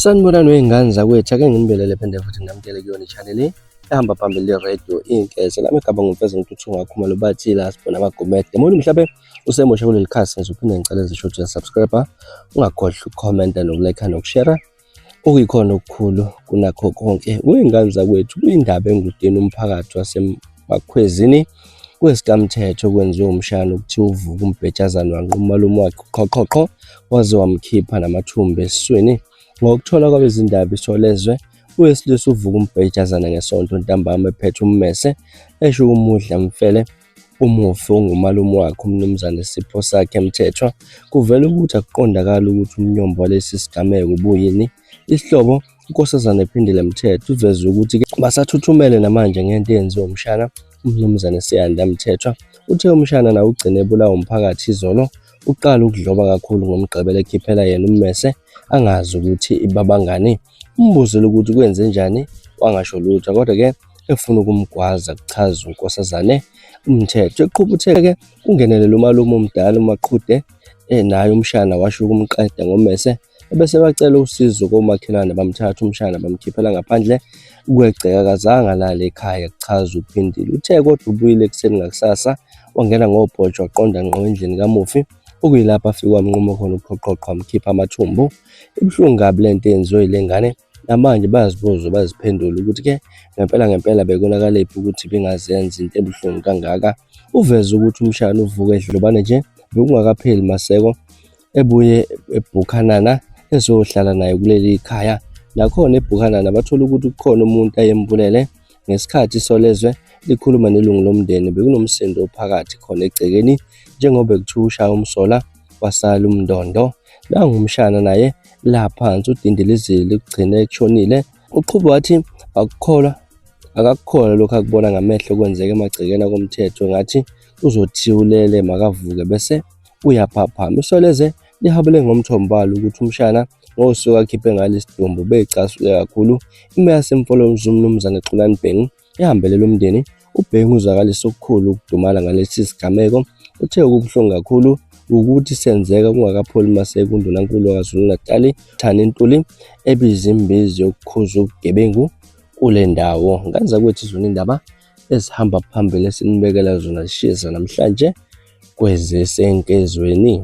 Sanibonani wey'ngane zakwethu, ake nginibelele phinde futhi nginamukele kuyona i-channel ehamba phambili le-radio Inkese. Lami igama nguMfeza Ntuthu Ngakhumalo bathi la sibona amagumede. Umuntu mhlawumbe usemusha kuleli khasi ngizophinde ngicela ngisho ukuthi subscribe, ungakhohlwa ukukhomenta nokulike nokushare. Okuyikhona okukhulu kunakho konke wey'ngane zakwethu kuyindaba engudeni umphakathi waseMakhwezini kwesikamthetho kwenziwe umshana okuthiwa uvuka umbhejazane wanquma umalume wakhe uqhoqhoqho waze wamkhipha namathumbu esiswini. Ngokuthola kwabezindaba Isolezwe, owesilisa uvuka umbhejazane ngeSonto ntambama ephethe ummese esho ukumudla mfele umufi ongumalume wakhe uMnumzane Siphosakhe Mthethwa. Kuvela ukuthi akuqondakali ukuthi umnyombo walesi sigameko ubuyini. Isihlobo uNkosazana Phindile Mthethwa uveze ukuthi basathuthumele namanje ngento eyenziwe umshana uMnumzane Siyanda Mthethwa. Uthe umshana nawe ugcine ebulawa umphakathi izolo. Uqala ukudloba kakhulu ngoMgqibelo ekhiphela yena ummese angazi ukuthi ibabangani. Umbuzile ukuthi kwenzenjani wangasho lutho kodwa-ke efuna ukumgwaza kuchaza uNkosazane uMthethwa. Eqhuba uthe-ke kungenelele umalume omdala uMaqhude naye umshana washo ukumqeda ngommese ebese bacela usizo komakhelwane bamthatha umshana bamkhiphela ngaphandle kwegceke akazange alale ekhaya kuchaza uPhindile. Uthe kodwa ubuyile ekuseni ngakusasa wangena ngobhojo waqonda ngqo endlini kamufi okuyilapho afike wamnquma khona uqhoqhoqho wamkhipha amathumbu. Ibuhlungu kabi le nto eyenziwe yile ngane namanje bayazibuza baziphendula ukuthi-ke ngempela ngempela bekonakaliphi ukuthi bengazenza into ebuhlungu kangaka. Uveze ukuthi umshana uvuke edlobane nje bekungakapheli maseko ebuye eBhukhanana ezohlala naye kuleli khaya. Nakhona eBhukhanana bathola ukuthi kukhona umuntu ayembulele ngesikhathi Isolezwe likhuluma nelungu lomndeni bekunomsindo ophakathi khona egcekeni njengoba kuthiwa ushaya umsola wasala umndondo. Nangu umshana naye la phansi udindilizile kugcine ekushonile. Uqhuba wathi akukholwa akakukholwa lokhu akubona ngamehlo kwenzeka emagcekeni akomthetho ngathi uzothiwa ulele makavuke bese uyaphaphama. Isolezwe lihabule ngomthombo walo ukuthi umshana ngosuku akhiphe ngalo isidumbu becasuke kakhulu. Imeya yaseMfolozi uMnumzane Xolani Bhengu ihambele lo mndeni. UBhengu uzwakalise okukhulu ukudumala ngalesi sigameko. Uthe okubuhlungu kakhulu ukuthi senzeka kungakapholi maseko uNdunankulu waKwaZulu-Natali Thani Ntuli ebiza imbizo yokukhuza ubugebengu kule ndawo. Ngane zakwethu izona indaba ezihamba phambili esinibekela zona zishisa namhlanje kwezesenkezweni.